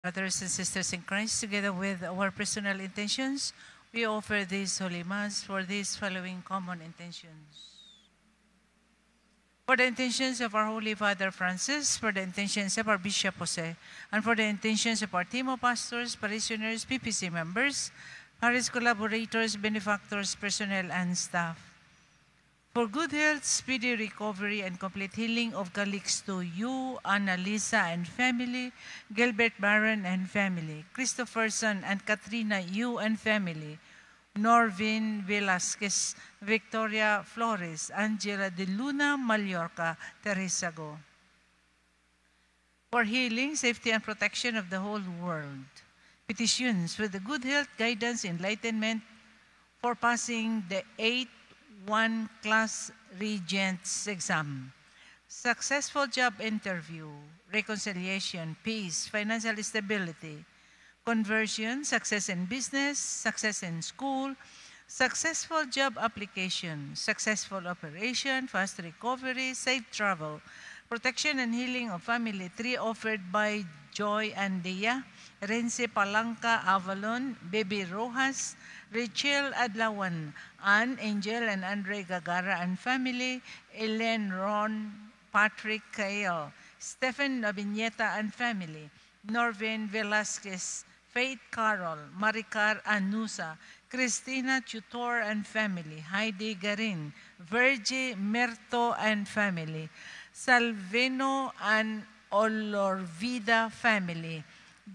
Brothers and sisters in Christ, together with our personal intentions, we offer this Holy Mass for these following common intentions. For the intentions of our Holy Father Francis, for the intentions of our Bishop Jose, and for the intentions of our team of pastors, parishioners, PPC members, parish collaborators, benefactors, personnel, and staff. For good health, speedy recovery, and complete healing of Calixto Yu, Annalisa and family, Gilbert Barron and family, Christopherson and Katrina Yu and family, Norvin Velasquez, Victoria Flores, Angela De Luna Mallorca, Teresa Go. For healing, safety, and protection of the whole world. Petitions for the good health, guidance, enlightenment, for passing the 8-1 class regents exam, successful job interview, reconciliation, peace, financial stability, conversion, success in business, success in school, successful job application, successful operation, fast recovery, safe travel, protection and healing of family tree offered by Joy Andia, Renzi Palanca Avalon, Baby Rojas, Rachel Adlawan, Ann Angel and Andre Gagara and family, Ellen Ron, Patrick Kael, Stephen Noviñeta and family, Norvin Velasquez, Faith Carol, Maricar Anusa, Christina Tutor and family, Heidi Garin, Virgie Merto and family, Salvino and Olorvida family,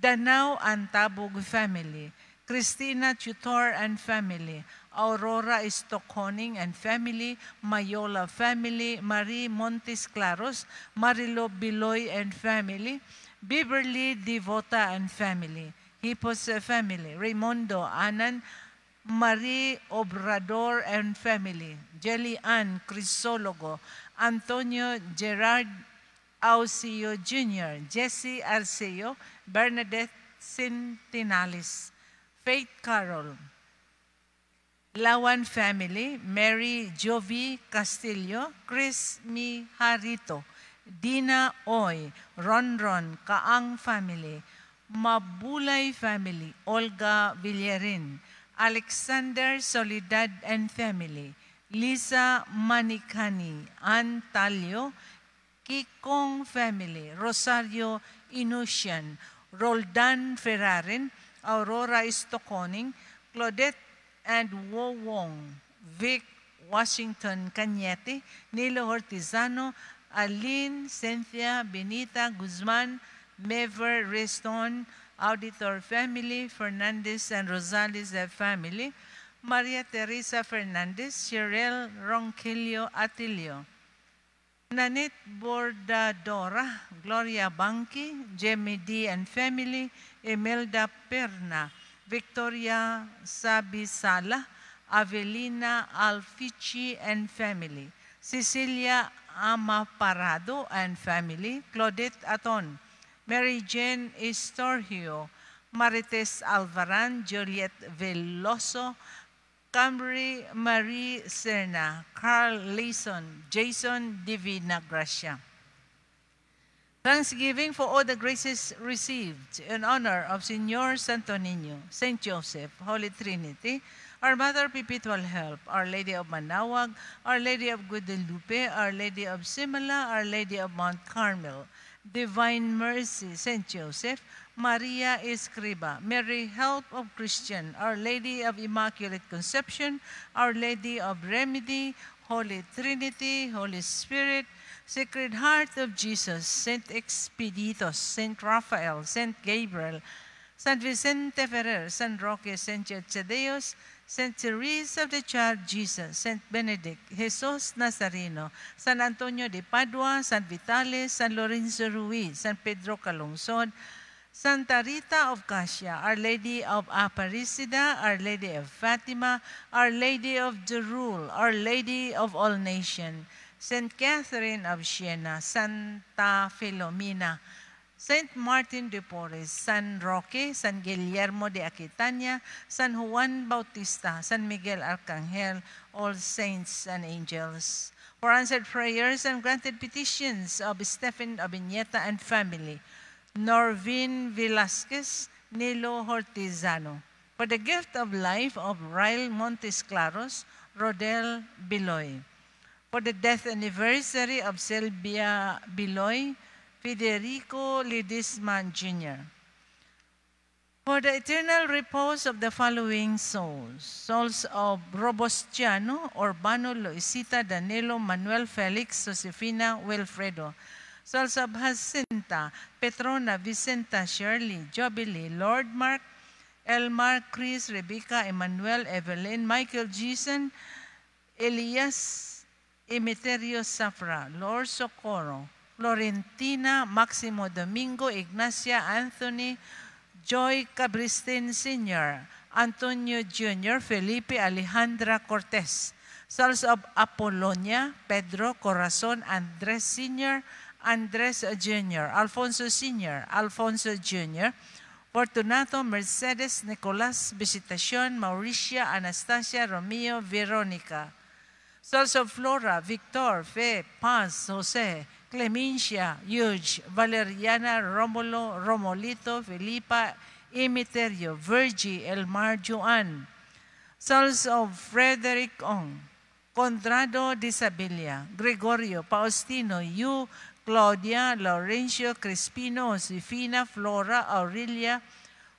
Danao and Tabog family, Christina Tutor and family, Aurora Stockhoning and family, Mayola family, Marie Montes Claros, Marilo Biloy and family, Beverly Devota and family, Hipos family, Raimundo Anan, Marie Obrador and family, Jelly Ann Crisologo, Antonio Gerard Aucio Jr., Jesse Arceo, Bernadette Centinales, Faith Carol, Lawan family, Mary Jovi Castillo, Chris Miharito, Dina Oy, Ron Ron, Kaang family, Mabulay family, Olga Villarin, Alexander Soledad and family, Lisa Manikani, Antalio, Kikong family, Rosario Inusian, Roldan Ferrarin, Aurora Istoconing, Claudette and Wowong, Vic Washington Cañete, Nilo Hortizano, Aline, Cynthia, Benita Guzman, Mever Reston, Auditor family, Fernandez and Rosales family, Maria Teresa Fernandez, Cheryl Ronquillo Atilio, Nanette Bordadora, Gloria Banki, Jemmy D. and family, Imelda Perna, Victoria Sabisala, Avelina Alfici and family, Cecilia Amaparado and family, Claudette Aton, Mary Jane Estorgio, Marites Alvaran, Juliet Veloso, Camry Marie Serna, Carl Leeson, Jason Divina Gracia. Thanksgiving for all the graces received in honor of Señor Santo Niño, Saint Joseph, Holy Trinity, Our Mother Perpetual Help, Our Lady of Manaoag, Our Lady of Guadalupe, Our Lady of Simala, Our Lady of Mount Carmel, Divine Mercy, Saint Joseph, Maria Escriba, Mary Help of Christian, Our Lady of Immaculate Conception, Our Lady of Remedy, Holy Trinity, Holy Spirit, Sacred Heart of Jesus, Saint Expeditos, Saint Raphael, Saint Gabriel, San Vicente Ferrer, San Roque, Saint Thaddeus, Saint Therese of the Child Jesus, Saint Benedict, Jesus Nazareno, San Antonio de Padua, San Vitales, San Lorenzo Ruiz, San Pedro Calungsod, Santa Rita of Cascia, Our Lady of Aparecida, Our Lady of Fatima, Our Lady of the Rule, Our Lady of All Nations, Saint Catherine of Siena, Santa Filomena, Saint Martin de Porres, San Roque, San Guillermo de Aquitania, San Juan Bautista, San Miguel Arcangel, all saints and angels. For answered prayers and granted petitions of Stephen Obiñeta and family, Norvin Velasquez, Nilo Hortizano. For the gift of life of Ryle Montes Claros, Rodel Biloy. For the death anniversary of Sylvia Biloy, Federico Lidisman Jr. For the eternal repose of the following souls: souls of Robustiano, Urbano, Loisita, Danilo, Manuel, Felix, Josefina, Wilfredo. Souls of Jacinta, Petrona, Vicenta, Shirley, Jubilee, Lord Mark, Elmar, Chris, Rebecca, Emmanuel, Evelyn, Michael, Jason, Elias, Emeterio Safra, Lord Socorro, Florentina, Maximo Domingo, Ignacia, Anthony, Joy Cabristin Sr., Antonio Jr., Felipe Alejandra Cortez. Souls of Apollonia, Pedro, Corazon, Andres Sr., Andres Jr., Alfonso Sr., Alfonso Jr., Fortunato, Mercedes, Nicolas, Visitacion, Mauricia, Anastasia, Romeo, Veronica. Souls of Flora, Victor, Fe, Paz, Jose, Clemencia, Huge, Valeriana, Romulo, Romolito, Felipa, Imiterio, Virgie, Elmar, Joan. Souls of Frederick Ong, Conrado de Sabilla, Gregorio, Faustino, Yu, Claudia, Laurencio, Crispino, Josefina, Flora, Aurelia,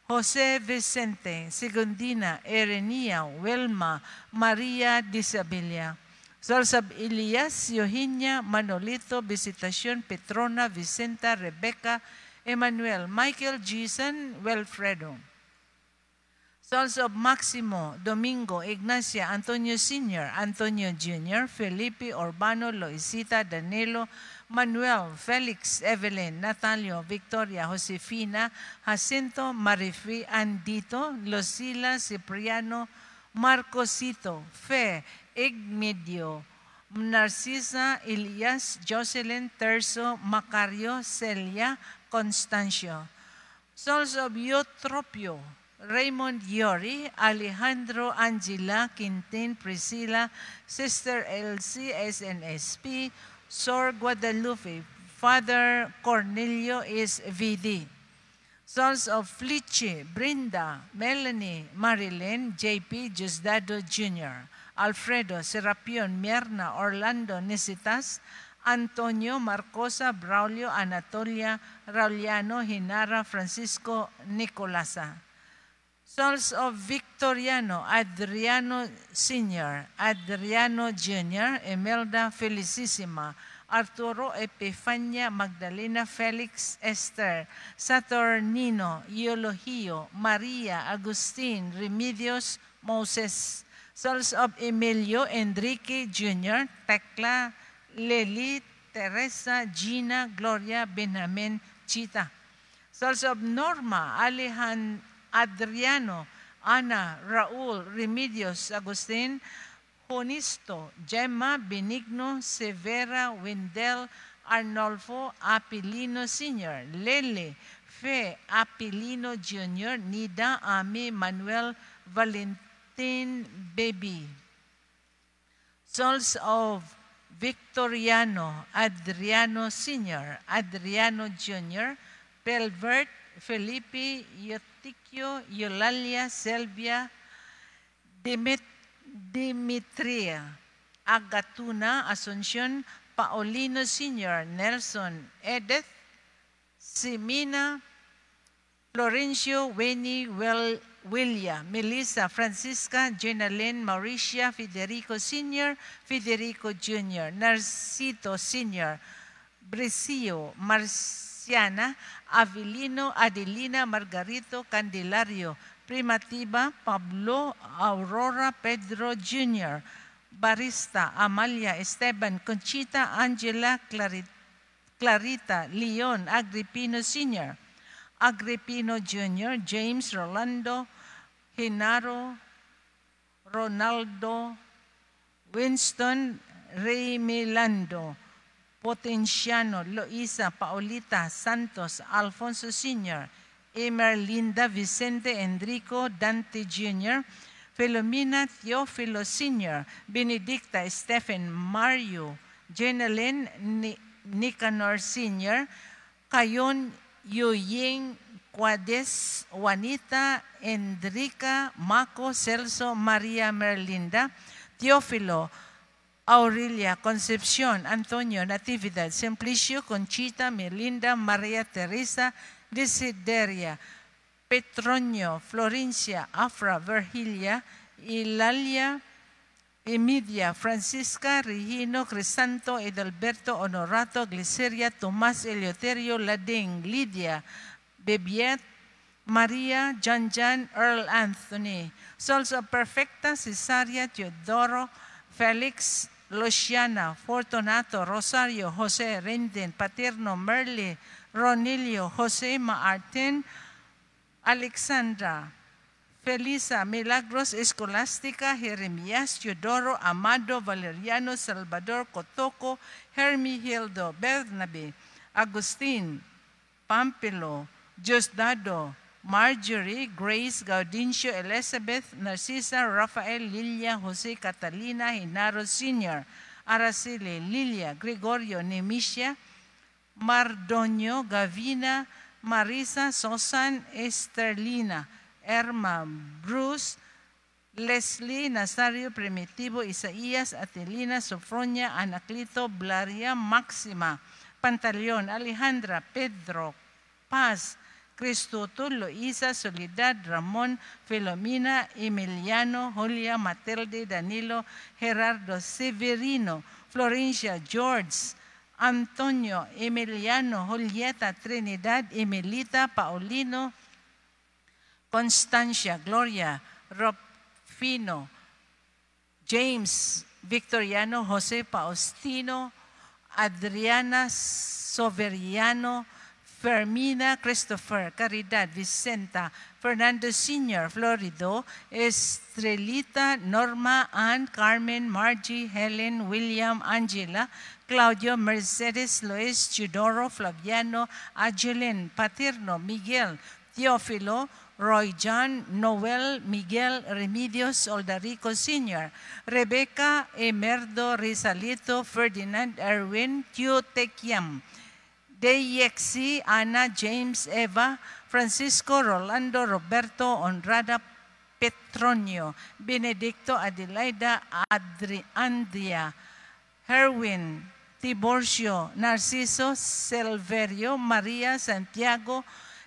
Jose Vicente, Segundina, Erenia, Wilma, Maria de Sabilla. Souls of Elias, Eugenia, Manolito, Visitacion, Petrona, Vicenta, Rebecca, Emmanuel, Michael, Jason, Wilfredo. Souls of Maximo, Domingo, Ignacia, Antonio Sr., Antonio Jr., Felipe, Urbano, Loisita, Danilo, Manuel, Felix, Evelyn, Natalio, Victoria, Josefina, Jacinto, Marifi, Andito, Lucila, Cipriano, Marcosito, Fe, Igmedio, Narcisa, Elias, Jocelyn, Terso, Macario, Celia, Constancio. Souls of Eutropio, Raymond Yori, Alejandro, Angela, Quintin, Priscilla, Sister LC, SNSP, Sor Guadalupe, Father Cornelio SVD. Souls of Felice, Brinda, Melanie, Marilyn, JP, Diosdado Jr., Alfredo, Serapion, Mierna, Orlando, Nisitas, Antonio, Marcosa, Braulio, Anatolia, Rauliano, Hinara, Francisco, Nicolasa. Souls of Victoriano, Adriano Sr., Adriano Jr., Imelda Felicissima, Arturo, Epifania, Magdalena, Felix, Esther, Saturnino, Eulogio, Maria, Agustin, Remedios, Moses. Souls of Emilio, Enrique Jr., Tecla, Lely, Teresa, Gina, Gloria, Benjamin, Chita. Souls of Norma, Alihan, Adriano, Ana, Raul, Remedios, Agustin, Jonisto, Gemma, Benigno, Severa, Wendell, Arnolfo, Apilino Sr., Lele, Fe, Apilino Jr., Nida, Ami, Manuel, Valentin, Baby. Souls of Victoriano, Adriano Sr., Adriano Jr., Pelvert, Felipe, Eutychio, Eulalia, Selvia, Dimitria, Agatuna, Asuncion, Paulino Sr., Nelson, Edith, Simina, Florencio, Winnie, Willia, Melissa, Francisca, Jenalyn, Mauricia, Federico Sr., Federico Jr., Narcito Sr., Bricio, Marciana, Avelino, Adelina, Margarito, Candelario, Primativa, Pablo, Aurora, Pedro Jr., Barista, Amalia, Esteban, Conchita, Angela, Clarita, Leon, Agripino Sr., Agripino Jr., James, Rolando, Hinaro, Ronaldo, Winston, Raymilando, Potenciano, Loisa, Paulita, Santos, Alfonso Sr., Emerlinda, Vicente, Enrico, Dante Jr., Philomena, Teofilo Sr., Benedicta, Stephen, Mario, Jenalyn, Nicanor Sr., Cayon, Yuying, Cuades, Juanita, Enrica, Mako, Celso, Maria Merlinda, Teofilo, Aurelia, Concepcion, Antonio, Natividad, Simplicio, Conchita, Melinda, Maria Teresa, Desideria, Petronio, Florencia, Afra, Virgilia, Ilalia, Emilia, Francisca, Regino, Crisanto, Edalberto, Honorato, Gliceria, Tomas, Eleuterio, Lading, Lydia, Bebiet, Maria, Janjan, Earl Anthony, Souls of Perfecta, Cesaria, Teodoro, Felix, Luciana, Fortunato, Rosario, Jose, Rendin, Paterno, Merle, Ronilio, Jose, Martin, Alexandra, Felisa, Milagros, Escolastica, Jeremias, Teodoro, Amado, Valeriano, Salvador, Cotoco, Hermigildo, Bernabe, Agustin, Pampilo, Diosdado, Marjorie, Grace, Gaudencio, Elizabeth, Narcisa, Rafael, Lilia, Jose, Catalina, Hinaro Sr., Araceli, Lilia, Gregorio, Nemesia, Mardonio, Gavina, Marisa, Sosan, Esterlina, Erma, Bruce, Leslie, Nazario, Primitivo, Isaías, Atelina, Sofronia, Anaclito, Blaria, Maxima, Pantaleon, Alejandra, Pedro, Paz, Cristoto, Loisa, Soledad, Ramon, Filomena, Emiliano, Julia, Matilde, Danilo, Gerardo, Severino, Florencia, George, Antonio, Emiliano, Julieta, Trinidad, Emilita, Paulino, Constancia, Gloria, Rufino, James, Victoriano, Jose Faustino, Adriana Soveriano, Fermina, Christopher, Caridad, Vicenta, Fernando Sr., Florido, Estrelita, Norma, Ann, Carmen, Margie, Helen, William, Angela, Claudio, Mercedes, Luis, Teodoro, Flaviano, Angelin, Paterno, Miguel, Teofilo, Roy John, Noel, Miguel, Remedios, Oldarico Sr., Rebecca, Emerdo, Rizalito, Ferdinand, Erwin, Teo Tekiam, Deyexi, Ana, James, Eva, Francisco, Rolando, Roberto, Honrada, Petronio, Benedicto, Adelaida, Adri, Andrea, Herwin, Tiborcio, Narciso, Silverio, Maria, Santiago,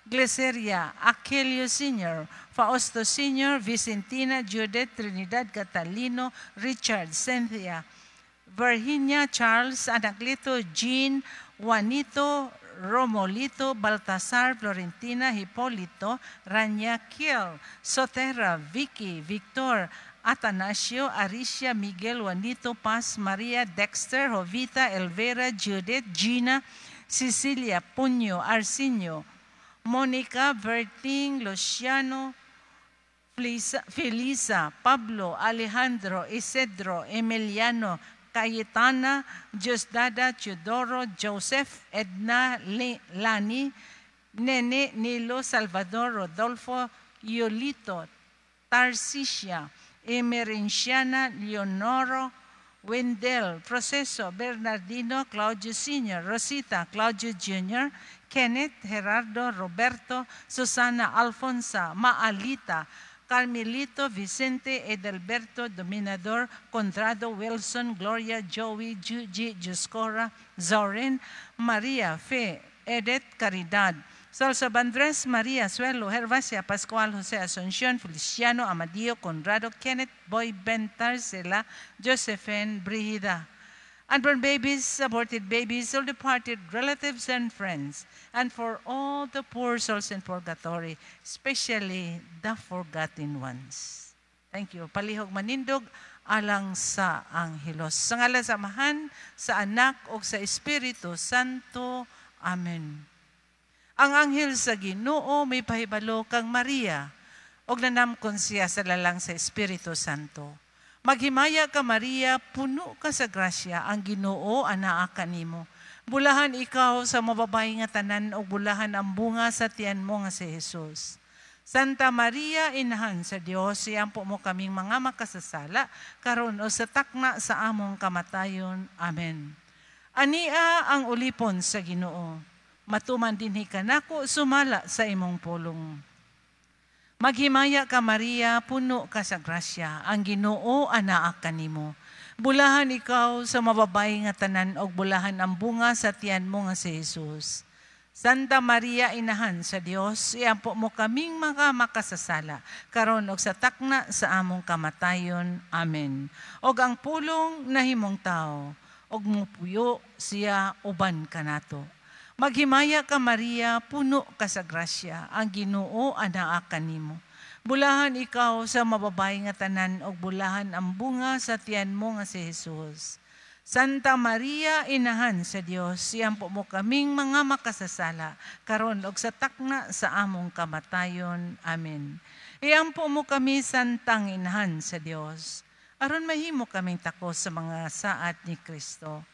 Gliceria, Aquilio Sr., Fausto Sr., Vicentina, Judith, Trinidad, Catalino, Richard, Cynthia, Virginia, Charles, Anacleto, Jean, Juanito, Romolito, Baltasar, Florentina, Hipolito, Rania, Kiel, Sotera, Vicky, Victor, Atanasio, Aricia, Miguel, Juanito, Paz, Maria, Dexter, Jovita, Elvera, Judith, Gina, Cecilia, Puño, Arsenio, Monica, Berting, Luciano, Felisa, Pablo, Alejandro, Isidro, Emiliano, Cayetana, Diosdada, Teodoro, Joseph, Edna, Lani, Nene, Nilo, Salvador, Rodolfo, Yolito, Tarsicia, Emerenciana, Leonoro, Wendell, Proceso, Bernardino, Claudio Sr., Rosita, Claudio Jr., Kenneth, Gerardo, Roberto, Susana, Alfonsa, Maalita, Carmelito, Vicente, Edelberto, Dominador, Conrado, Wilson, Gloria, Joey, Juji, Juscora, Zorin, Maria, Fe, Edith, Caridad, Celso Andres, Maria, Suelo, Gervasia, Pascual, Jose Asuncion, Feliciano, Amadio, Conrado, Kenneth, Boy, Ben, Tarsela, Josephine, Brigida. Unborn babies, aborted babies, all departed relatives and friends, and for all the poor souls in purgatory, especially the forgotten ones. Thank you. Palihog manindog alang sa Anghelos. Sa ngalan sa Amahan, sa Anak, o sa Espiritu Santo. Amen. Ang anghel sa Ginoo may pahibalo kang Maria, og nanamkon siya sa lalang sa Espiritu Santo. Maghimaya ka, Maria, puno ka sa grasya, ang Ginoo anaa kanimo. Bulahan ikaw sa mababae nga tanan ug bulahan ang bunga sa tiyan mo nga si Jesus. Santa Maria, Inahan sa Dios, iampo mo kaming mga makasasala, karon o sa takna sa among kamatayon. Amen. Ania ang ulipon sa Ginoo. Matuman dinhi kanako sumala sa imong pulong. Maghimaya ka Maria, puno ka sa grasya, ang Ginoo anaa kanimo. Bulahan ikaw sa mababay nga tanan og bulahan ang bunga sa tiyan mo nga si Jesus. Santa Maria, inahan sa Dios, iampo mo kaming mga makasasala, karon og sa takna sa among kamatayon. Amen. Og ang pulong nahimong tao, og mupuyo siya uban kanato. Maghimaya ka Maria, puno ka sa grasya, ang Ginoo anaa kanimo. Bulahan ikaw sa mababay nga tanan og bulahan ang bunga sa tiyan mo nga si Jesus. Santa Maria, inahan sa Dios, iampo mo kaming mga makasasala, karon og sa takna sa among kamatayon. Amen. Iampo mo kami, Santang Inahan sa Dios, aron mahimo kaming takos sa mga saad ni Kristo.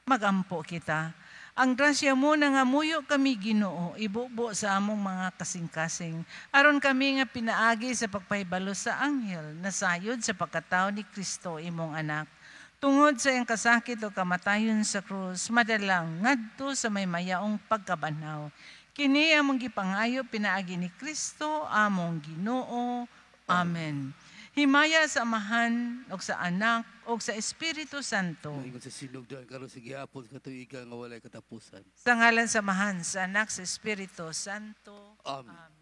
Magampo kita. Ang grasya mo nangamuyo kami, Ginoo, ibubo sa among mga kasing-kasing, aron kami nga pinaagi sa pagpahibalo sa anghel, nasayod sa pagkatao ni Kristo imong anak. Tungod sa iyang kasakit o kamatayon sa krus, madalang ngadto sa may mayaong pagkabanhaw. Kini among gipangayo pinaagi ni Kristo among Ginoo. Amen. Himaya sa Amahan og sa Anak og sa Espiritu Santo. Ingon sa sinugdan karon sa gihapon katuigan nga walay katapusan. Sa ngalan sa Amahan, sa Anak, sa Espiritu Santo. Amen. Amen.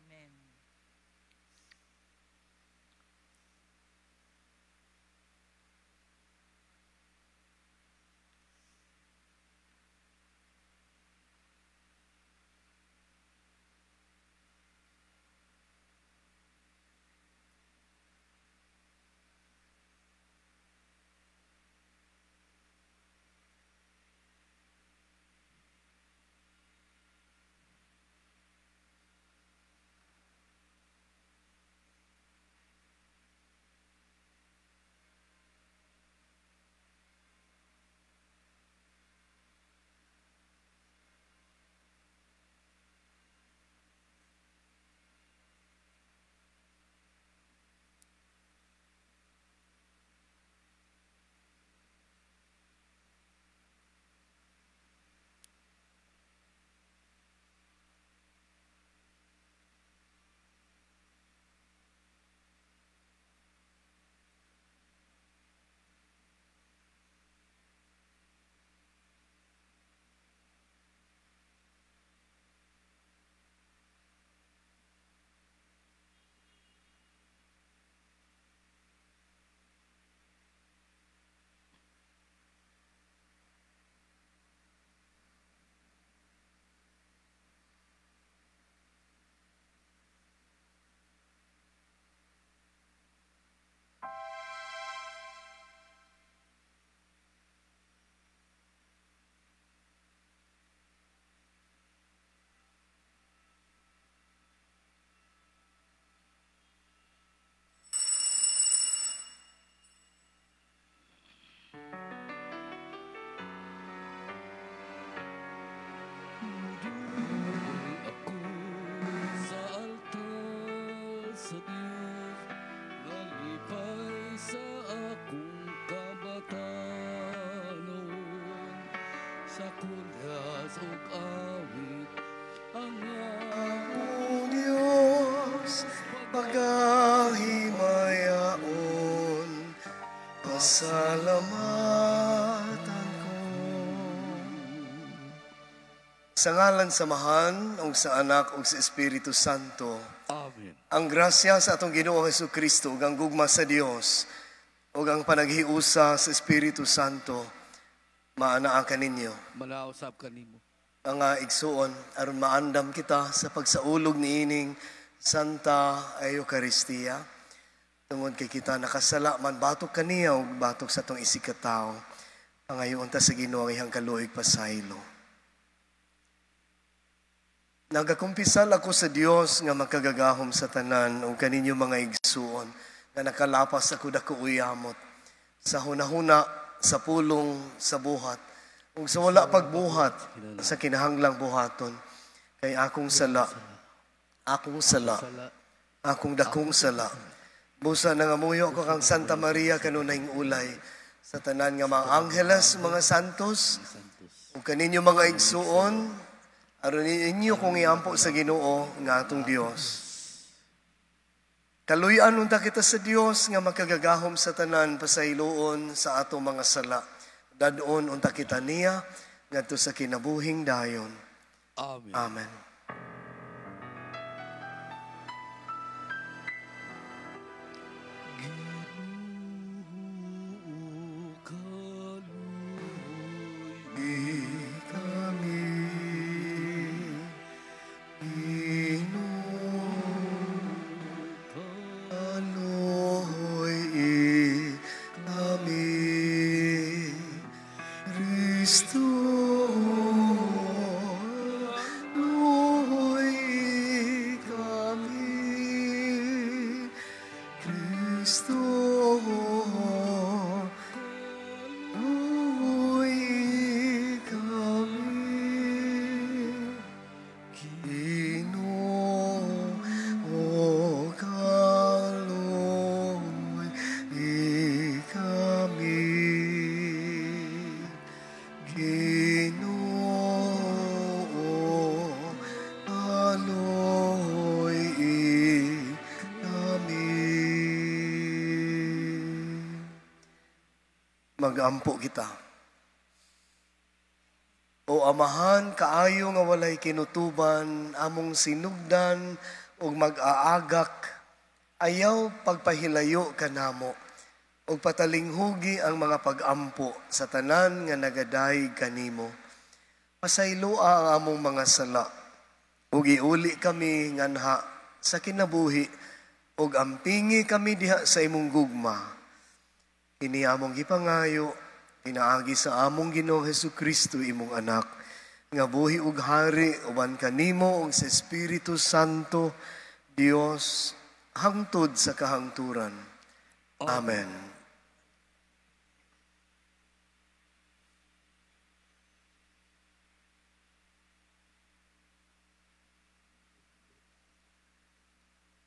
Duri ako sa altar sa Dios, nalipay sa akong kabatanon, sa kulyas ug awit ang Akong Diyos, pagahimayaon, pasalamatan ko. Sa ngalan sa Amahan, ug sa Anak, ug sa Espiritu Santo. Amen. Ang grasya sa atong Ginoong Hesukristo, ug ang gugma sa Dios, ug ang panaghiusa sa Espiritu Santo, maanaa kaninyo. Manausap kanimo. Ang igsuon, aron maandam kita sa pagsaulog niining Santa Eucharistia. Tungod kay kita nakasala man batok kaniya ug batok sa atong isig katao. Pangayoon ta sa Ginoo ang iyang kaluoy pasaylo. Nagakumpisal ako sa Dios nga makagagahom sa tanan ug kaninyo mga igsuon nga nakalapas ako dako uyamot sa hunahuna, sa pulong, sa buhat ug sa wala pagbuhat sa kinahanglang buhaton kay akong sala, akong sala, akong dakong sala. Busa nangamuyo ko kang Santa Maria kanunay ulay sa tanan nga mga angheles, mga santos, ug kaninyo mga igsuon, Aron inyo kong iampo sa Ginoo nga atong Dios. Kaluy-an unta kita sa Dios nga makagagahom sa tanan, pasayloon sa atong mga sala. Dad-on unta kita niya ngadto sa kinabuhing dayon. Amen. Amen. Ginoo, kaluoy Kami, Ginoo, kaluoy kami. Kristo, kaluoy kami. Kristo, kaluoy kami. Ginoo, kaluoy kami. Ginoo, kaluoy kami. Magampo kita. O Amahan, kaayo nga walay kinutuban, among sinugdan ug mag-aagak, ayaw pagpahilayo kanamo, ug patalinghugi ang mga pag-ampo sa tanan nga nagadayeg kanimo. Pasayloa ang among mga sala, ug iuli kami nganha sa kinabuhi, ug ampingi kami diha sa imong gugma. Kini among gipangayo, pinaagi sa among Ginoong Hesukristo, imong anak, nga buhi ug hari uban kanimo ug sa Espiritu Santo, Dios, hangtod sa kahangturan. Amen.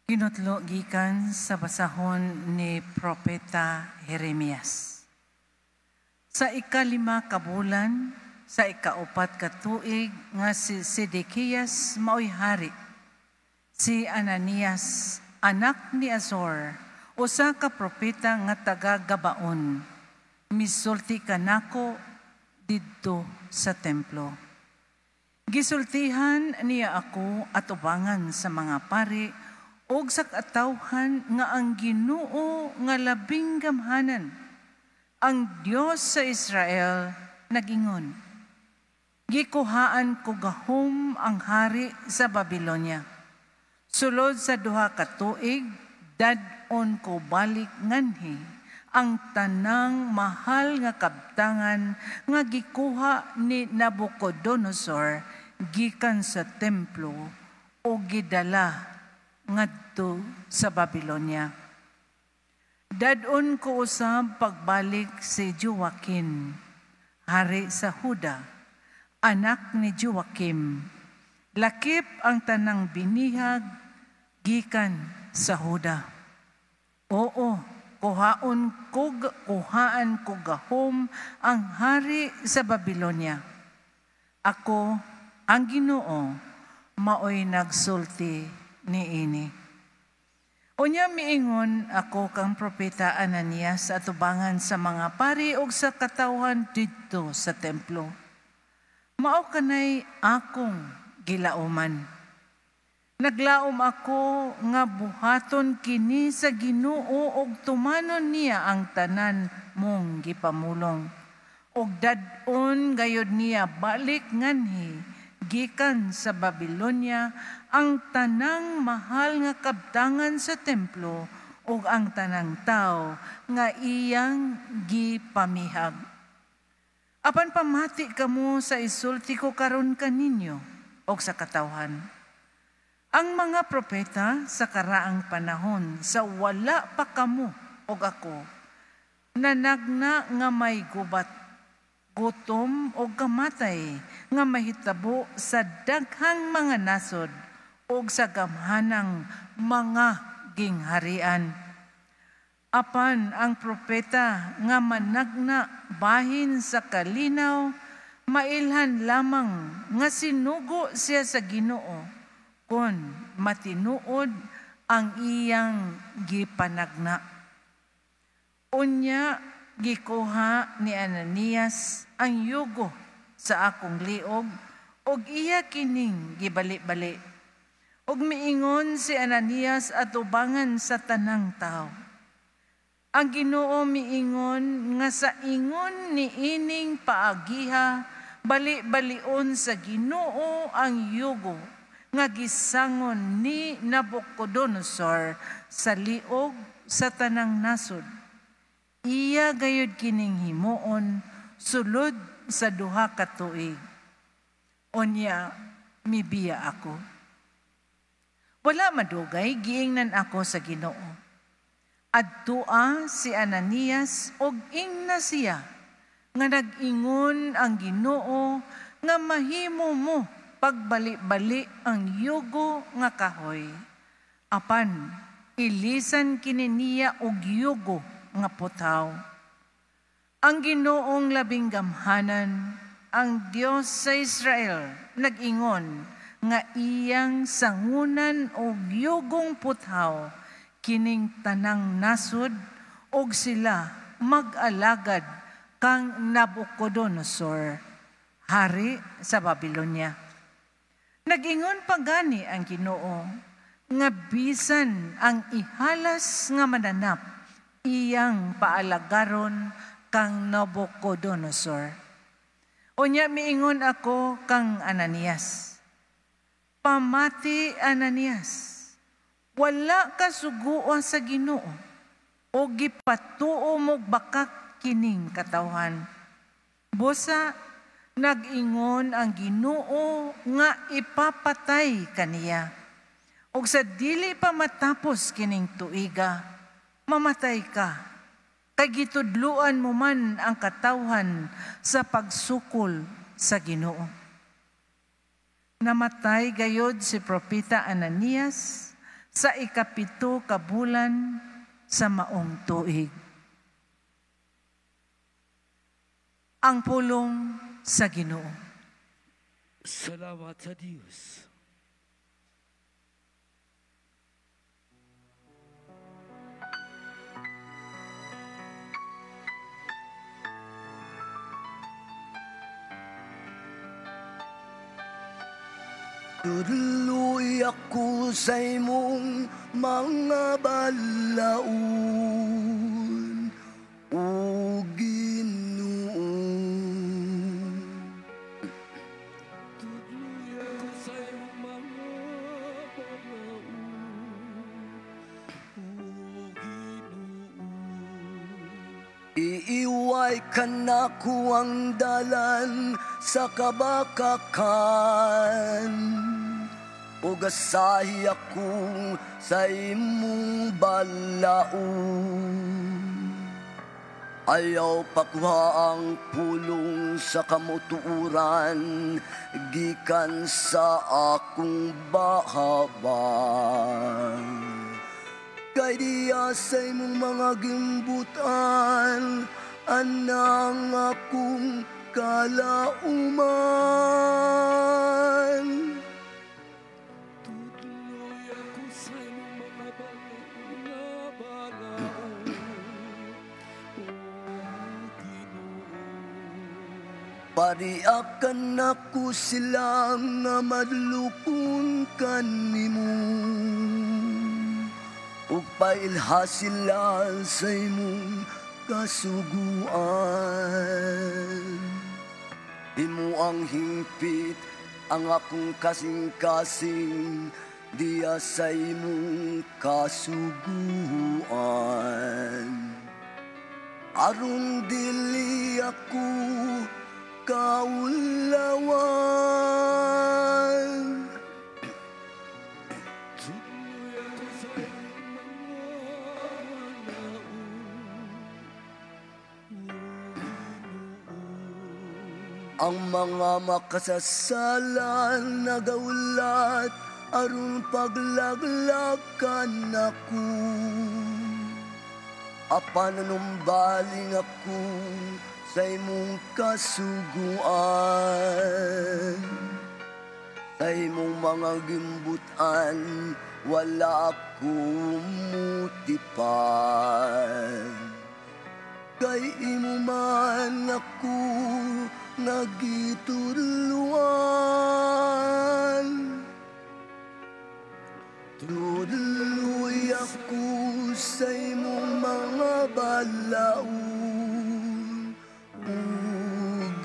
Kinutlo gikan sa basahon ni Propeta Jeremias. Sa 5 ka bulan, sa 4 ka tuig nga si Sedekias maoy hari, si Ananias, anak ni Azor, usa ka propeta nga taga Gabaon, misulti kanako didto sa templo. Gisultihan niya ako at ubangan sa mga pari og sa katawhan nga ang Ginoo nga labing gamhanan, ang Dios sa Israel, nagingon, gikuhaan ko gahom ang hari sa Babylonia. Sulod sa 2 ka tuig, dad-on ko balik nganhi ang tanang mahal nga kabtangan nga gikuha ni Nabucodonosor gikan sa templo o gidala ngadto sa Babylonia. Dad-on ko usab pagbalik si Joaquin, hari sa Huda, anak ni Joaquim. Lakip ang tanang binihag gikan sa Huda. Oo, kuhaan ko gahom ang hari sa Babylonia. Ako, ang Ginoo, maoy nagsulti niini. Unya miingon ako kang propeta Ananias at atubangan sa mga pari og sa katawhan didto sa templo. Mao kanay akong gilauman. Naglaom ako nga buhaton kini sa Ginoo og tumanon niya ang tanan mong gipamulong. Og dad-on gayod niya balik nganhi gikan sa Babylonia ang tanang mahal nga kabtangan sa templo ug ang tanang tao nga iyang gipamihag. Apan pamati kamo sa isulti ko karon kaninyo og sa katawhan. Ang mga propeta sa karaang panahon sa wala pa kamo og ako, nanagna nga may gubat, gutom o kamatay nga mahitabo sa daghang mga nasod og sa gamhanang mga gingharian. Apan ang propeta nga managna bahin sa kalinaw Mailhan lamang nga sinugo siya sa Ginoo kon matinuod ang iyang gipanagna. Unya gikuha ni Ananias ang yugo sa akong liog ug iya kining gibali-bali. Ug miingon si Ananias atubangan sa tanang tawo. Ang Ginoo miingon nga sa ingon ni ining paagiha bali-balion sa Ginoo ang yugo nga gisangon ni Nabucodonosor sa liog sa tanang nasod. Iya gayud kining himuon sulod sa 2 ka tuig. Unya mibiya ako. Wala madugay giingnan ako sa Ginoo. Adtua si Ananias og ingna siya nga nag-ingon ang Ginoo nga mahimo mo pagbali-bali ang yugo nga kahoy. Apan ilisan kini niya og yugo nga putaw. Ang Ginoong labing gamhanan, ang Dios sa Israel, nag-ingon nga iyang sangunan og yugong puthaw kining tanang nasod og sila mag-alagad kang Nabucodonosor, hari sa Babylonia. Nag-ingon pa gani ang Ginoo nga bisan ang ihalas nga mananap iyang paalagaron kang Nabucodonosor. Unya miingon ako kang Ananias. Pamati Ananias, wala ka suguan sa Ginoo o gipatuo mo bakak kining katawhan. Busa nag-ingon ang Ginoo nga ipapatay kaniya. Og sa dili pa matapos kining tuiga, mamatay ka. Kay gitudluan mo man ang katawhan sa pagsukol sa Ginoo. Namatay gayod si Propeta Ananias sa 7 ka bulan sa maong tuig. Ang pulong sa Ginoo. Salamat sa Dios. Tudloy ako sa imong mga balaod, o Ginoo. Tudloy ako sa imong mga balaod, o Ginoo. Iiway ka na ko ang dalan sa kabakakan, o gasahi akong sa imong balaod. Ayaw pakuha ang pulong sa kamuturan, gikan sa akong bahabang. Kay diya sa imong mga gimbutan, anang akong kalauman. Tudloy ako sa imong mga balaod, o Ginoo. Pariakan ako sila nga madlukon kanimo, ug pailha sila sa imong kasuguan. Imo ang hingpit ang akong kasing-kasing, diya sa imong kasuguan. Aron dili ako kaulawan. Ang mga makasasala nagaulat aron paglaglakan ako. Apan nanumbaling ako sa imong kasuguan, sa imong mga gimbutan, wala ako mutipan. Kay imo man ako nagitudluan. Tudloy ako sa imong mga balaod, o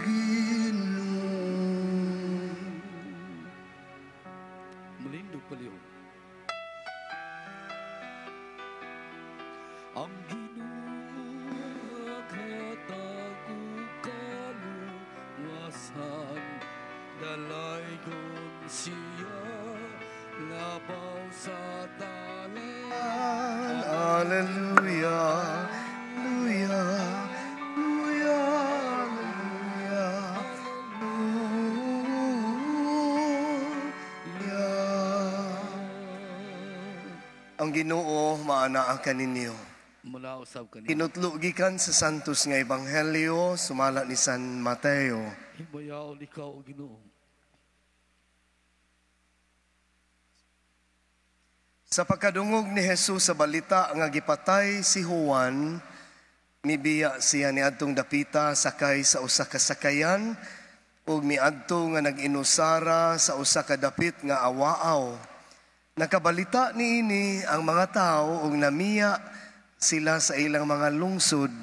Ginoo. Malindog palihog. Ang Ginoo naghatag og kaluwasan, dalaygon siya labaw sa tanan. Alleluia, Alleluia, Alleluia, Alleluia, Alleluia. Ang Ginoo maanaa kaninyo. Mula usab kaniyo. Kinutlo gikan sa Santos nga Ebanghelyo sumala ni San Mateo. Himayaon ikaw o Ginoo. Sa pagkadungog ni Jesus sa balita nga gipatay si Juan, mibiya siya niadtong dapita sakay sa usa ka sakayan ug miadto nga nag-inusara sa usa ka dapit nga awaaw. Nakabalita niini ang mga tawo ug namiya sila sa ilang mga lungsod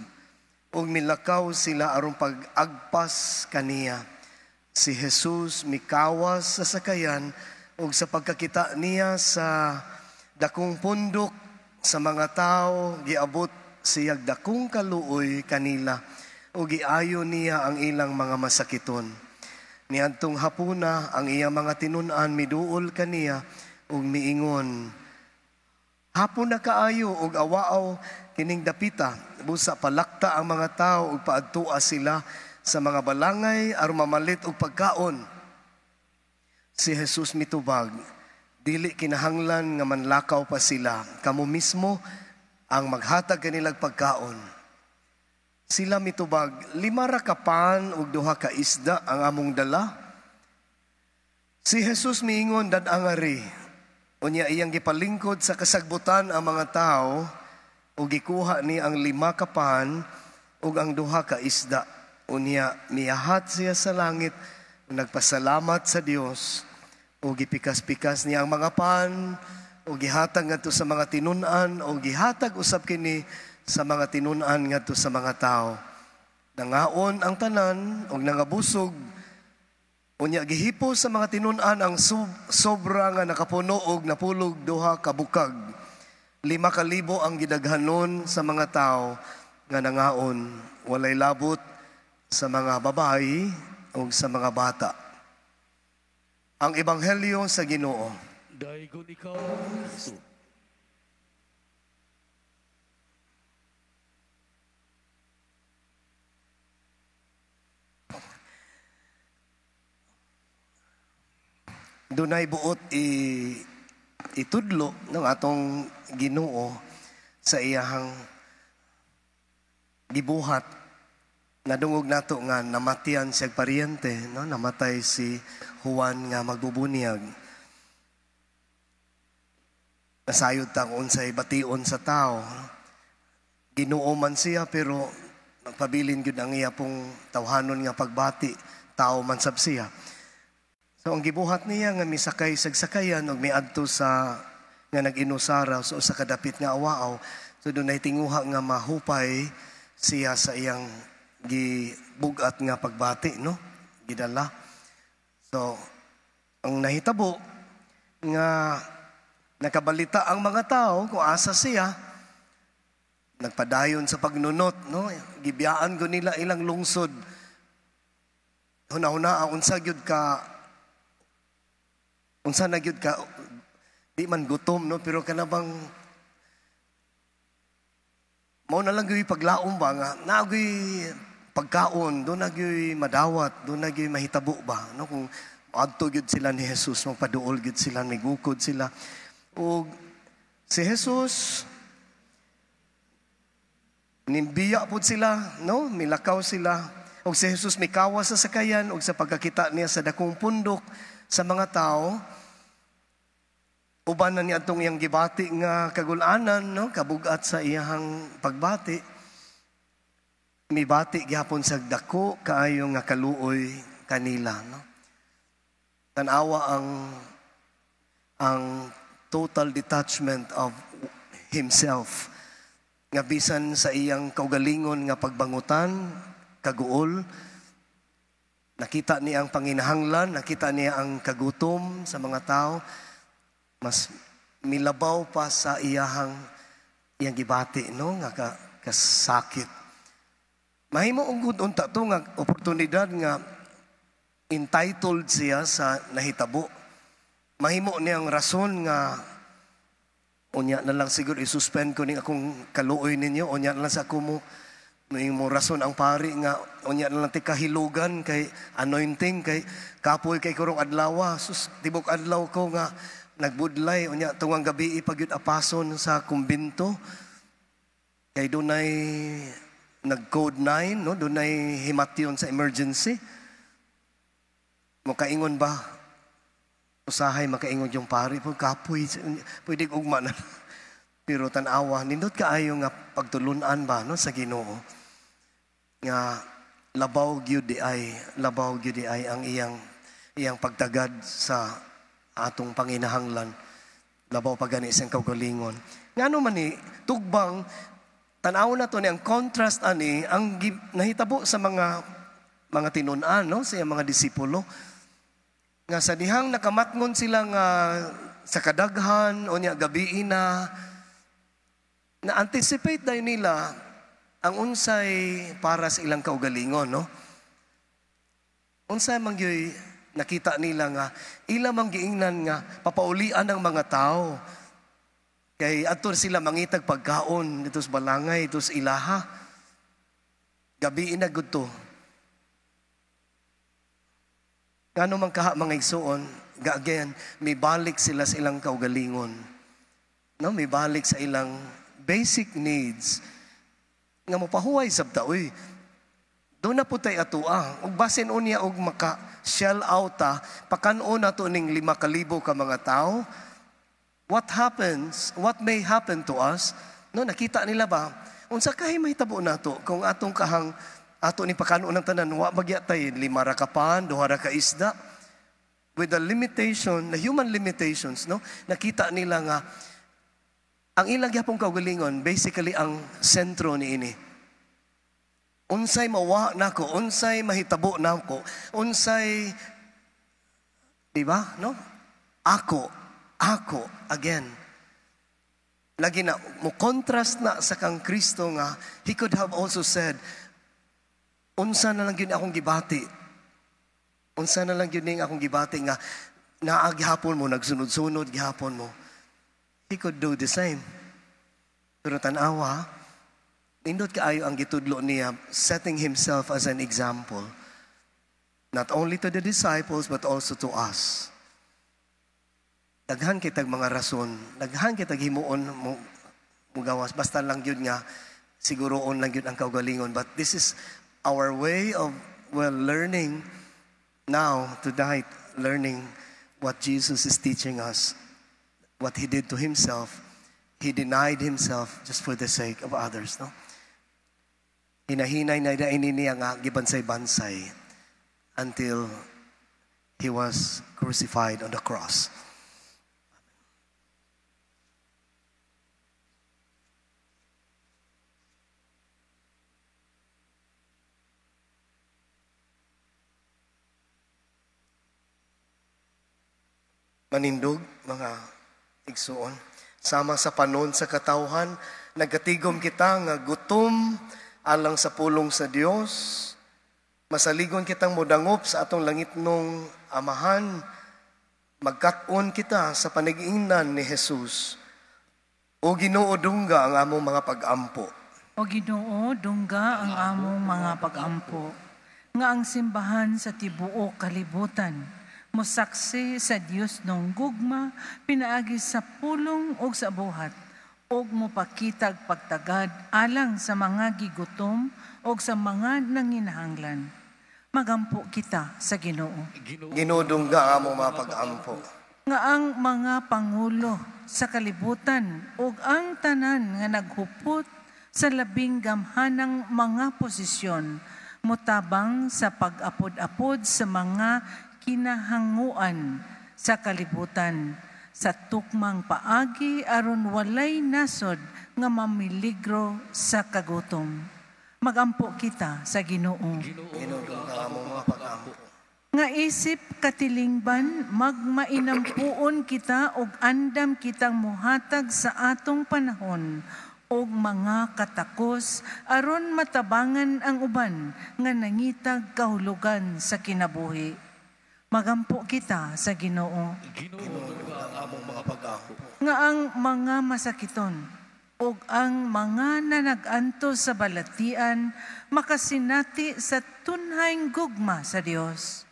ug milakaw sila aron pag-agpas kaniya. Si Jesus mikawas sa sakayan ug sa pagkakita niya sa dakong pundok sa mga tao, giabot siyag dakong kaluoy kanila ug giayo niya ang ilang mga masakiton. Niadtong hapuna ang iyang mga tinun-an miduol kaniya ug miingon, "Hapon na kaayo ug awaaw kining dapita, busa palakta ang mga tao ug paadtua sila sa mga balangay aron mamalit og pagkaon." Si Jesus mitubag, "Dili kinahanglan nga manlakaw pa sila, kamo mismo ang maghatag kanilang pagkaon." Sila mitubag, "5 ra ka pan ug 2 ka isda ang among dala." Si Jesus miingon, "Dad-ang ari." Unya iyang gipalingkod sa kasagbutan ang mga tao ug gikuha ni ang 5 ka pan ug ang 2 ka isda. Unya miyahat siya sa langit ug nagpasalamat sa Dios ug gipikas-pikas niya ang mga pan ug gihatag ngadto sa mga tinun-an ug gihatag usab kini sa mga tinun-an ngadto sa mga tao. Nangaon ang tanan ug nangabusog. Unya gihipo sa mga tinun-an ang sobra nga nakapuno og napulog 2 ka bukag. 5,000 ang gidaghanon sa mga tao nga nangaon, walay labot sa mga babayi ug sa mga bata. Ang Ebanghelyo sa Ginoo. Daygon ikaw, Kristo. Dunay buot itudlo ng atong Ginoo sa iyahang gibuhat. Nadungog nato nga namatian siyang paryente, no? Namatay si Juan nga magbubuniyag. Nasayod ta kung unsay bation sa tao. Ginoo man siya pero magpabilin gyud ang iya pong tawhanon nga pagbati, tao man sab siya. So ang gibuhat niya nga misakay sagsakayan og miadto sa nga nag-inusara sa usa ka dapit nga awaaw. So dunay tinguha nga mahupay siya sa iyang gibug-at nga pagbati, no? Gidala. So ang nahitabo nga nakabalita ang mga tao kung asa siya, nagpadayon sa pagnunot, no? Gibiyaan ko nila ilang lungsod. Huna-huna ang unsa gyud ka, unsa na gyud ka, di man gutom, no? Pero kanabang mao na lang gyud paglaom ba nga naagoy pagkaon, do na gyud madawat, do na gyud mahitabo ba, no? Kung adto gyud sila ni Jesus, magpaduol gyud sila, migukod sila. Ug si Jesus Nimbiya pud sila, no? Milakaw sila. Og si Jesus mikawas sa sakayan og sa pagkakita niya sa dakong pundok sa mga tao, uban na niya atong iyang gibati nga kagulanan, no? Kabugat sa iyang pagbati. Mibati gihapon sa dako kaayo nga kaluoy kanila, no? Tanawa ang total detachment of himself nga bisan sa iyang kaugalingon nga pagbangutan, kaguol, nakita niya ang panginahanglan, nakita niya ang kagutom sa mga tao, mas milabaw pa sa iyahang iyang gibati, no, nga kasakit. Mahimo og unta to nga oportunidad nga entitled siya sa nahitabo. Mahimo niyang rason nga unya na lang siguro i-suspend ko ning akong kaluoy ninyo, unya na lang sa ako mo mo rason ang pari nga unya na lang ti kahilugan kay anointing kay kapoy kay kurong adlaw, sus tibok adlaw ko nga nagbudlay, unya tungang gabi ipagyud apason sa kumbinto kay dunay nag code 9, no, dunay himatyon sa emergency. Mokaingon ba? Usahay makaingon yung pari po, kapoy, pwede ugma na. Pero tanawa, nindot kaayo nga pagtulunan ba, no, sa Ginoo nga labaw gyud di ay, labaw gyud di ay ang iyang pagtagad sa atong panginahanglan, labaw pa gani isang kaugalingon. Ngano man ni tugbang tan-aw na to ni ang contrast ani ang nahitabo sa mga tinun-an, no, sa iyang mga disipulo. Nga sa dihang nakamatngon sila nga sa kadaghan o niya gabi na, na-anticipate dayon nila ang unsay para sa ilang kaugalingon, no? Unsay man gyud nakita nila nga ila man giingnan nga papaulian ang mga tao. Kay adto sila mangitag pagkaon dito sa balangay, dito sa ilaha. Gabi na gud to. Ngano man kaha mga igsuon, again, may balik sila sa ilang kaugalingon. No, may balik sa ilang basic needs. Nga mopahuway sabta, uy, doon na po tay atua. Ug basin unya og maka shell out ta, pakan-on na to ning 5,000 ka mga tao. What happens? What may happen to us? No, nakita nila ba? Unsa kay mahitabo nato kung atong kahang ato ni pakanon ng tanan, wa bagya tay 5 ra ka pan, 2 ra ka isda. With the limitation, the human limitations, no? Nakita nila nga ang ilang gyapong kaugalingon basically ang sentro niini. Unsay mawa nako, unsay mahitabo nako, unsay, di ba, no? Ako, again. Lagi na mo contrast na sa kang Kristo nga he could have also said, unsa na lang gyud akong gibati. Unsa na lang gyud ning akong gibati nga naa gihapon mo, nagsunod-sunod gihapon mo. He could do the same. Pero tan-awa, nindot kaayo ang gitudlo niya, setting himself as an example, not only to the disciples but also to us. Daghan kitag mga rason, daghan kitag himuon mo mugawas, basta lang gyud nga siguroon lang gyud ang kaugalingon. But this is our way of, well, learning now, tonight, learning what Jesus is teaching us, what He did to Himself. He denied Himself just for the sake of others, no? Hinahinay na ini niya nga gibansay-bansay until He was crucified on the cross. Manindog, mga igsuon, sama sa panon sa katawhan, nagkatigom kita nga gutom alang sa pulong sa Dios. Masaligon kitang modangop sa atong langitnong Amahan. Magkat-on kita sa panag-iingnan ni Jesus. O Ginoo, dungga ang among mga pag-ampo. O Ginoo, dungga ang among mga pag-ampo. Nga ang simbahan sa tibuok kalibutan mosaksi sa Dios nung gugma, pinaagi sa pulong o sa buhat. Ug mopakitag pagtagad alang sa mga gigutom ug sa mga nanginahanglan. Magampo kita sa Ginoo. Ginoo, dungga among mga pag-ampo. Nga ang mga pangulo sa kalibutan ug ang tanan nga naghupot sa labing gamhanang mga posisyon motabang sa pag-apod-apod sa mga kinahanguan sa kalibutan sa tukmang paagi aron walay nasod nga mamiligro sa kagutom. Magampo kita sa Ginoo. Ginoo, dungga among mga pag-ampo. Nga isip katilingban, magmainampuon kita og andam kitang muhatag sa atong panahon og mga katakos aron matabangan ang uban nga nangitag kahulugan sa kinabuhi. Magampo kita sa Ginoo. Ginoo, dungga ang among mga pag-ampo. Nga ang mga masakiton ug ang mga nanag-antos sa balatian makasinati sa tunhayng gugma sa Dios.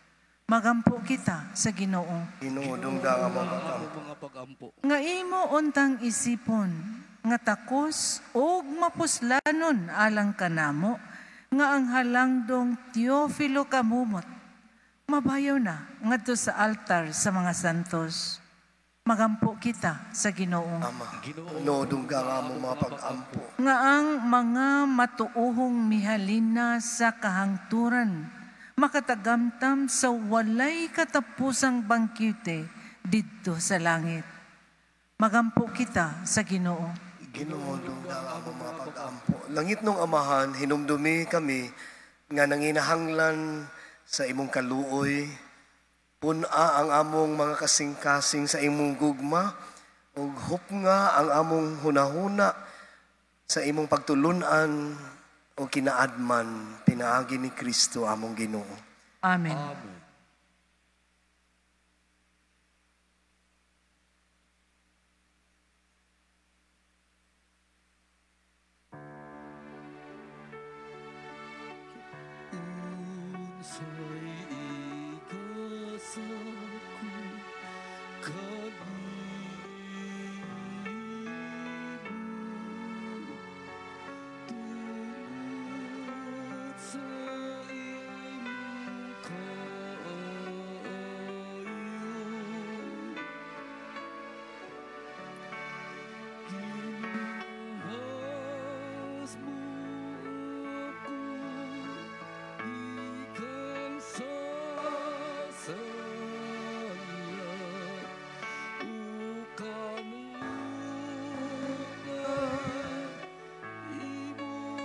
Magampo kita sa Ginoo. Ginoo, dungga ang among pag-ampo. Mga pag-ampo. Nga imo untang isipon nga takos ug mapuslanon alang kanamo nga ang halangdong Teofilo Camomot mabayaw na ngadto sa altar sa mga santos. Magampo kita sa Ginoo. Ama, Ginoo, dungga ang among mga pag-ampo. Nga ang mga matuohong mihalina sa kahangturan makatagamtam sa walay katapusang bangkite didto sa langit. Magampo kita sa Ginoo. Ginoo, dungga ang among mga pag-ampo. Langit nung Amahan, hinumdumi kami nga nanginahanglan sa imong kaluoy. Pun-a ang among mga kasing-kasing sa imong gugma, ug hupnga ang among hunahuna sa imong pagtulunan o kinaadman, pinaagi ni Kristo among Ginoo. Amen. Amen.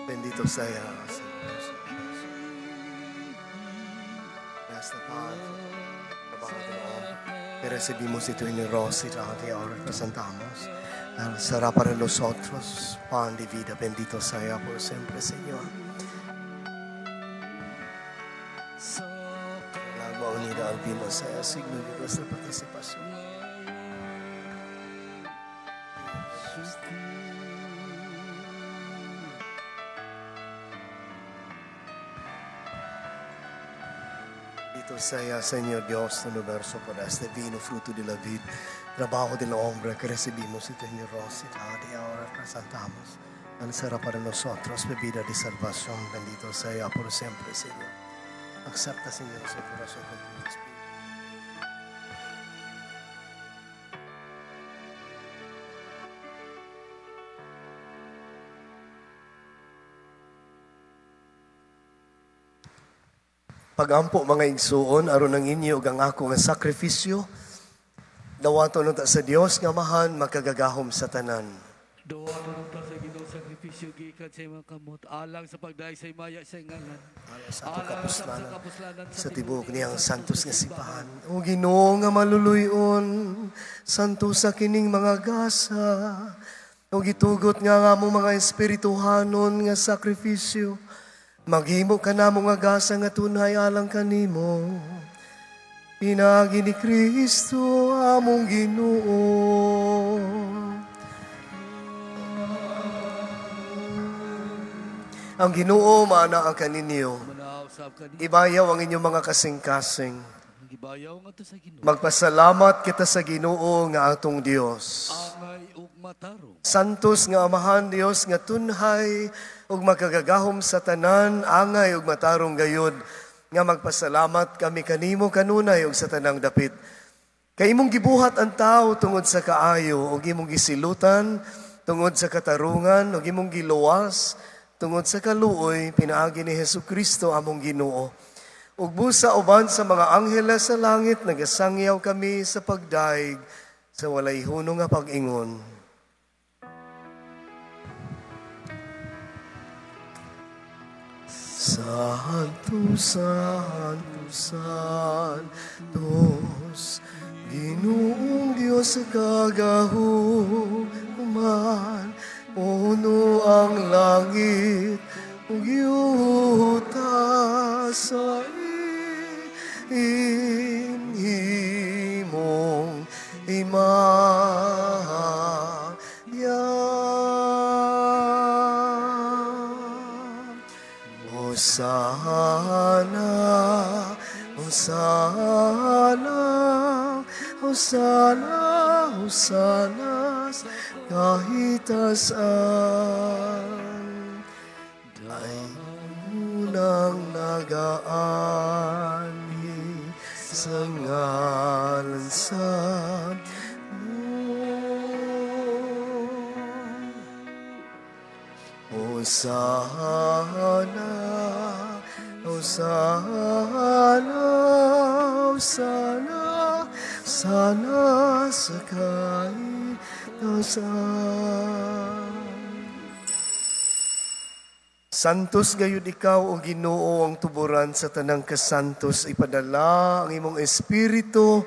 Bendito sea Señor. Nuestra paz, trabajo del hombre, que recibimos de tu generosidad y ahora presentamos. Será para nosotros pan de vida. Bendito sea por siempre, Señor. El agua unida al vino sea signo de nuestra participación. Bendito sea, Señor Dios del universo, por este vino, fruto de la vid, trabajo del hombre que recibimos de tu generosidad y ahora presentamos. Él será para nosotros bebida de salvación. Bendito sea por siempre, Señor. Acepta, Señor, su corazón con tu espíritu. Pagampo mga igsuon, aron ang inyo ug ang ako nga sakripisyo, dawaton unta sa Dios nga Amahan makagagahom sa tanan. Dawaton unta sa Ginoo sakripisyo gikan sa imong kamot alang sa pagdayeg sa himaya sa ngalan. Alang sa atong kapuslanan sa tibuok niyang santos nga simbahan. O Ginoo nga maluluy-on, santo sa kining mga gasa, o gitugot nga ang among mga espirituhanon nga sakripisyo, maghimo ka namo nga gasa nga tunay alang kanimo. Pinaagi ni Kristo among Ginoo. Ang Ginoo maana ang kaninyo. Ibayaw ang inyong mga kasing-kasing. Magpasalamat kita sa Ginoo nga atong Dios. matarong. Santos nga Amahan Dios nga tunhay ug makagagahom sa tanan, angay ug matarong gayod nga magpasalamat kami kanimo kanunay ug sa tanang dapit. Kay imong gibuhat ang tawo tungod sa kaayo ug imong gisilutan tungod sa katarungan ug imong giluwas tungod sa kaluoy pinaagi ni Hesukristo among Ginoo. Ug busa uban sa mga angheles sa langit nagasangyaw kami sa pagdaig sa walay hunong nga pag-ingon. Santo, Santo, Santos, Ginoong Diyos sa kagahuman, puno ang langit ug yuta sa imong himaya. Hosana, Hosana, Hosana, Hosana, kahitasan. Dahil unang nagaanhi sa ngalan sa Hosana, Hosana, Hosana, sana sa kahitasan. Santos gayud ikaw o Ginoo ang tuburan sa tanang kasantos, ipadala ang imong espiritu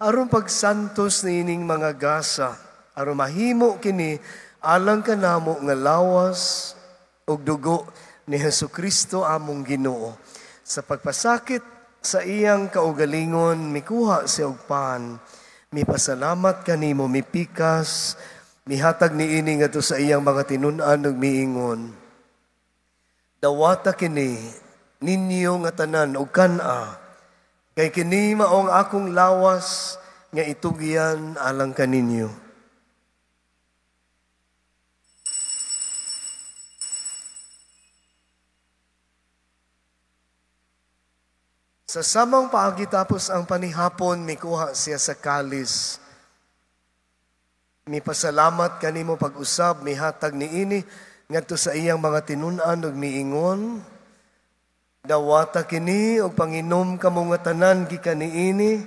aron pagsantos niining mga gasa, aron mahimo kini alang kanamo nga lawas ug dugo ni Hesukristo among Ginoo. Sa pagpasakit sa iyang kaugalingon, mikuha siya og pan, mipasalamat kanimo, mipikas, mihatag niini ngadto sa iyang mga tinun-an ug miingon: Dawata kini ninyo nga tanan og kan-a, kay kini mao ang akong lawas nga itugyan alang kaninyo. Sa samang paagi tapos ang panihapon, mikuha siya sa kalis. Mipasalamat kanimo pag-usab, mihatag niini ngadto sa iyang mga tinun-an ug miingon: Dawata kini og panginom kamo nga tanan gikan niini,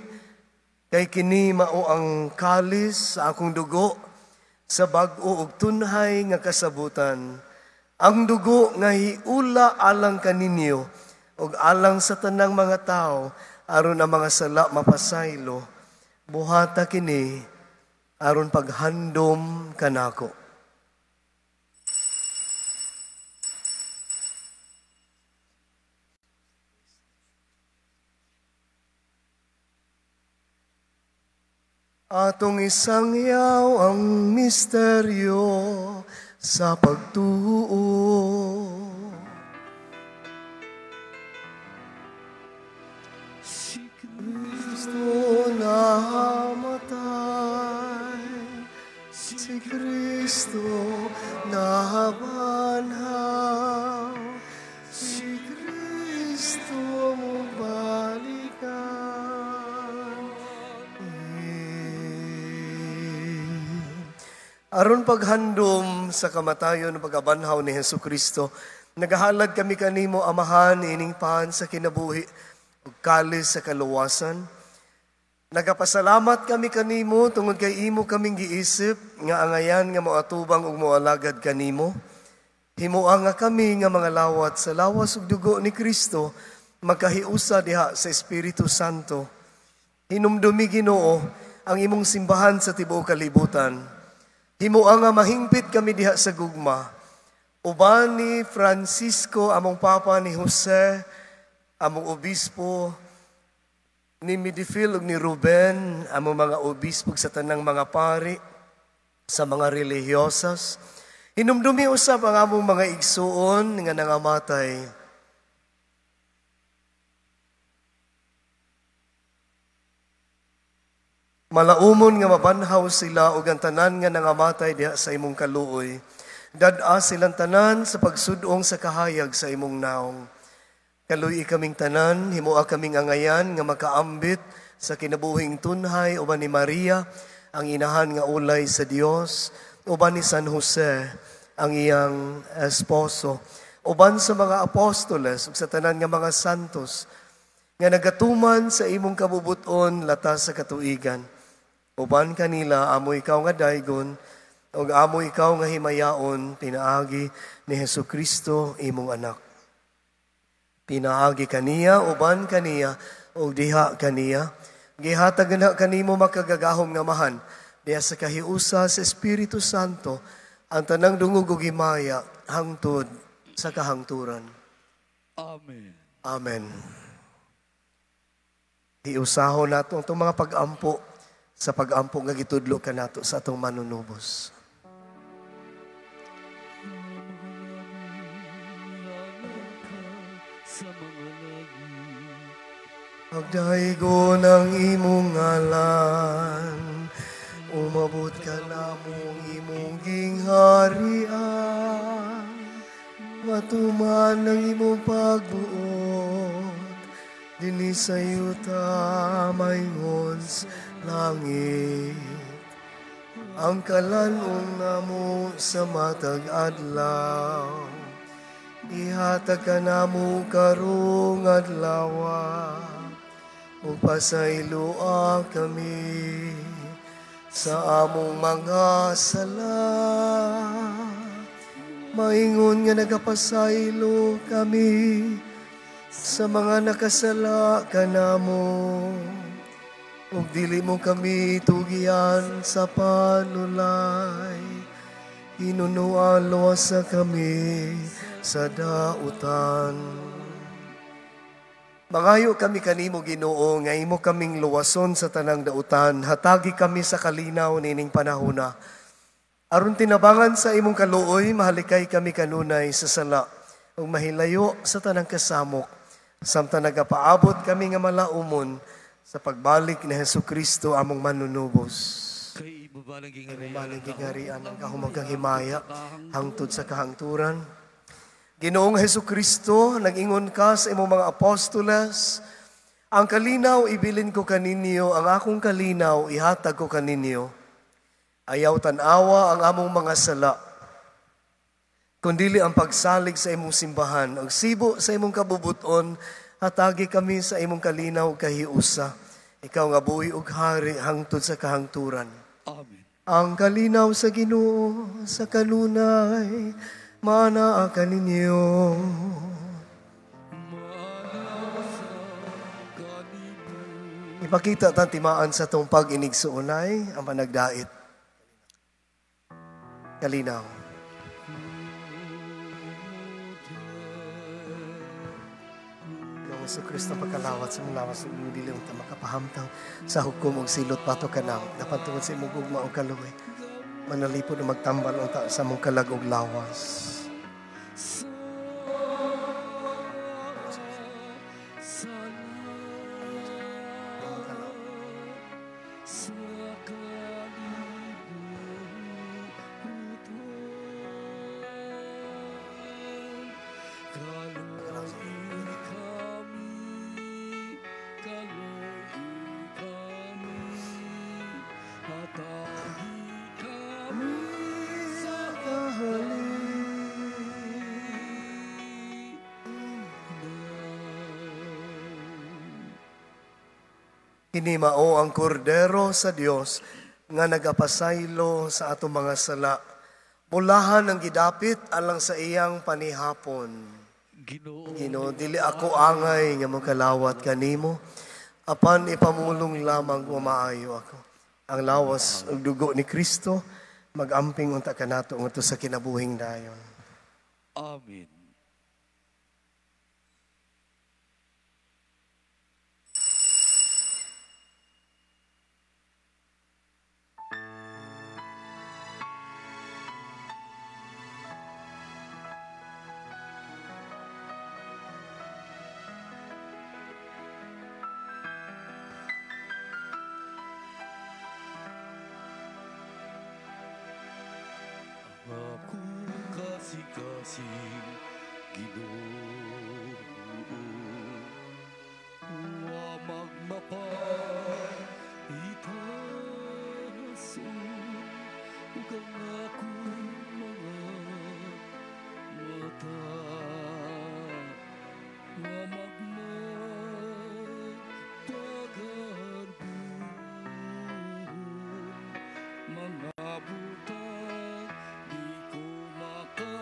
kay kini mao ang kalis sa akong dugo sa bag-o ug tunhay nga kasabutan. Ang dugo nga hiula alang kaninyo ug alang sa tanang mga tao aron ang mga sala mapasaylo. Buhata kini aron paghandom kanako. Atong isangyaw ang misteryo sa pagtuo. Si Kristo namatay, si Kristo nabanhaw, si Kristo mubalikan. Aron paghandom sa kamatayon ug pagkabanhaw ni Hesukristo, nagahalad kami kanimo, Amahan, ining pan sa kinabuhi ug kalis sa kaluwasan. Nagapasalamat kami kanimo tungod kay imo kaming giisip nga angayan nga moatubang ug moalagad kanimo. Himoa nga kami nga mga lawat sa lawas ug dugo ni Kristo magkahiusa diha sa Espiritu Santo. Hinumdumi, Ginoo, ang imong simbahan sa tibuok kalibutan. Himoa nga mahingpit kami diha sa gugma. Uban ni Francisco, among Papa, ni Jose, among obispo, ni Midifil ug ni Ruben, among mga obispo sa tanang mga pari, sa mga relihiyosas. Hinumdumi usab ang among mga igsuon nga nangamatay. Malaumon nga mabanhaw sila ug ang tanan nga nangamatay diha sa imong kaluoy. Dad-a silang tanan sa pagsudong sa kahayag sa imong naong. Kaluy kaming tanan, himoa kaming angayan nga makaambit sa kinabuhing tunhay uban ni Maria, ang inahan nga ulay sa Dios, uban ni San Jose, ang iyang esposo, uban sa mga apostoles ug sa tanan nga mga santos nga nagatuman sa imong kabubuton latas sa katuigan. Uban kanila amo ikaw nga daygon ug amo ikaw nga himayaon pinaagi ni Hesukristo imong anak. Pinaagi kaniya, uban kaniya ug diha kaniya, gihatag na kanimo makagagahom nga mahan diha sa kahiusa sa Espiritu Santo ang tanang dungog ug himaya hangtod sa kahangturan. Amen. Amen. Hiusahon nato ang mga pag-ampo sa pag-ampo nga gitudlo kanato sa atong manunubos. Pagdaygon ang imong ngalan, umabot ka namong imong gingharian, matuman ang imong pagbuot, dinhi sa yuta maingon sa langit. Ang kalan-ong namo sa matag adlaw, ihatag ka namo karong adlawa, ug pasayloa kami sa among mga sala. Maingon nga nagapasaylo kami sa mga nakasala kanamo, ug dili mo kami tugian sa panulay. Hinunuan luwasa kami sa dautan. Mangayo kami kanimo, Ginoo, nga imo kaming luwason sa tanang dautan. Hatagi kami sa kalinaw nining panahona. Aron tinabangan sa imong kaluoy, mahalikay kami kanunay sa sala ug mahilayo sa tanang kasamok. Samtang nagapaabot kami nga malaumon sa pagbalik ni Hesukristo among manunubos. Kay imo ba ng gingharian ang kahumagang himaya hangtod sa kahangturan. Ginoong Hesukristo, nag-ingon ka sa imong mga apostoles, ang kalinaw ibilin ko kaninyo, ang akong kalinaw ihatag ko kaninyo. Ayaw tan-awa ang among mga sala, kundili ang pagsalig sa imong simbahan, ang sibo sa imong kabubuton, hatagi kami sa imong kalinaw kahiusa. Ikaw nga buhi ug hari hangtod sa kahangturan. Amen. Ang kalinaw sa Ginoo sa kanunay manaa kaninyo. Ipakita tan timaan sa tong pag-inigsuonay ang panagdait. Kalinaw. Ginoong Hesukristo, pagkalawat sa mong lawas ug imong dili unta makapahamtang sa hukom ug silot pato kanamo. Dapat tungod sa imong gugma ug kaluoy, manalipod ug magtambal unta sa among kalag ug lawas. Kini mao ang kordero sa Dios nga nagapasaylo sa atong mga sala. Bulahan ang gidapit alang sa iyang panihapon. Ginoo, dili ako angay nga mokalawat kanimo, apan ipamulong lamang maayo ako. Ang lawas ug dugo ni Kristo magamping unta kanato ngadto sa kinabuhing dayon. Amen. Kasing-kasing Ginoo wa magmapahitason ug ang akong mga mata wa magmapagarbon mga butang di ko makaabot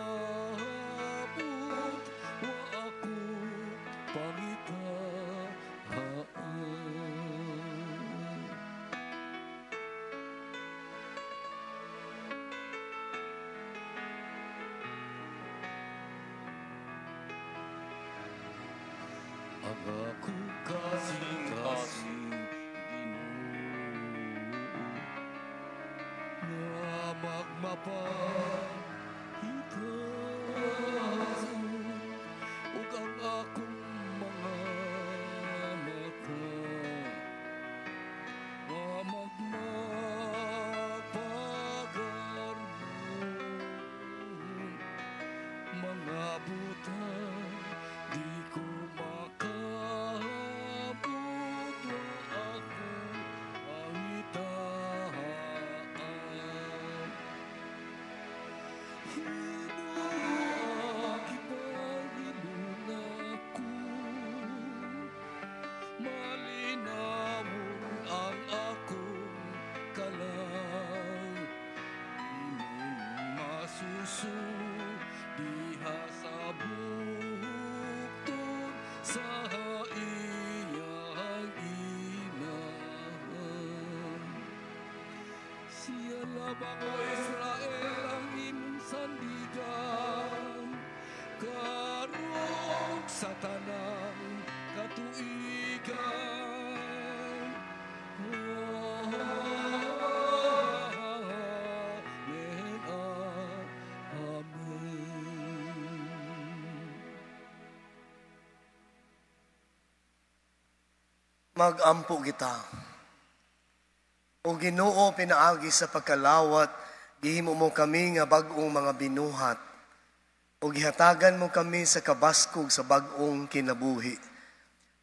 wa ako pangitaan. Ang akong kasing-kasing Ginoo nga magmapahitason ug ang akong mga mata wa magmapagarbon mga butang di ko makaabot wa ako pangitaan. Hinuo, gipahinon ako, malinawon ang akong kalag, imong masuso diha sa bukton sa iyang inahan. Siya lamang, O Israel, ang imong sandigan karon sa tanang katuigan. Amen. Amen. Magampo kita. O Ginoo, pinaagi sa pagkalawat, gihimo mo kami nga bag-ong mga binuhat. O gihatagan mo kami sa kabaskog sa bag-ong kinabuhi.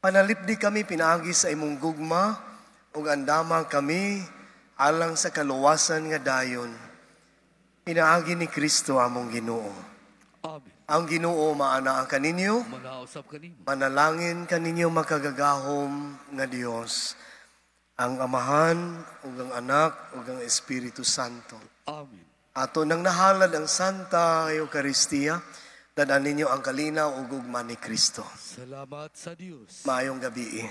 Panalipdi kami pinaagi sa imong gugma, ug andama kami alang sa kaluwasan nga dayon. Pinaagi ni Kristo among Ginoo. Amen. Ang Ginoo maana ang kaninyo, Manausap kanimo. Manalangin kaninyo makagagahom nga Dios, ang Amahan, ug ang Anak, ug ang Espiritu Santo. Amen. Ato nang nahalad ang Santa Eucharistia, dad-an ninyo ang kalinaw ug gugma ni Kristo. Salamat sa Dios. Maayong gabi.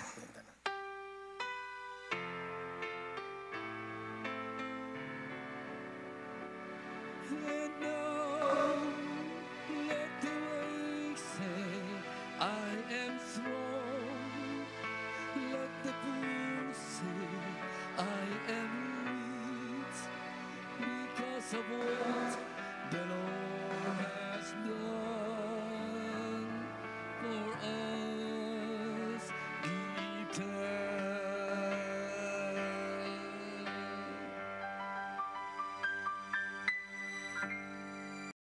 And now let the weak say, I am strong. Let the poor say, I am rich, because of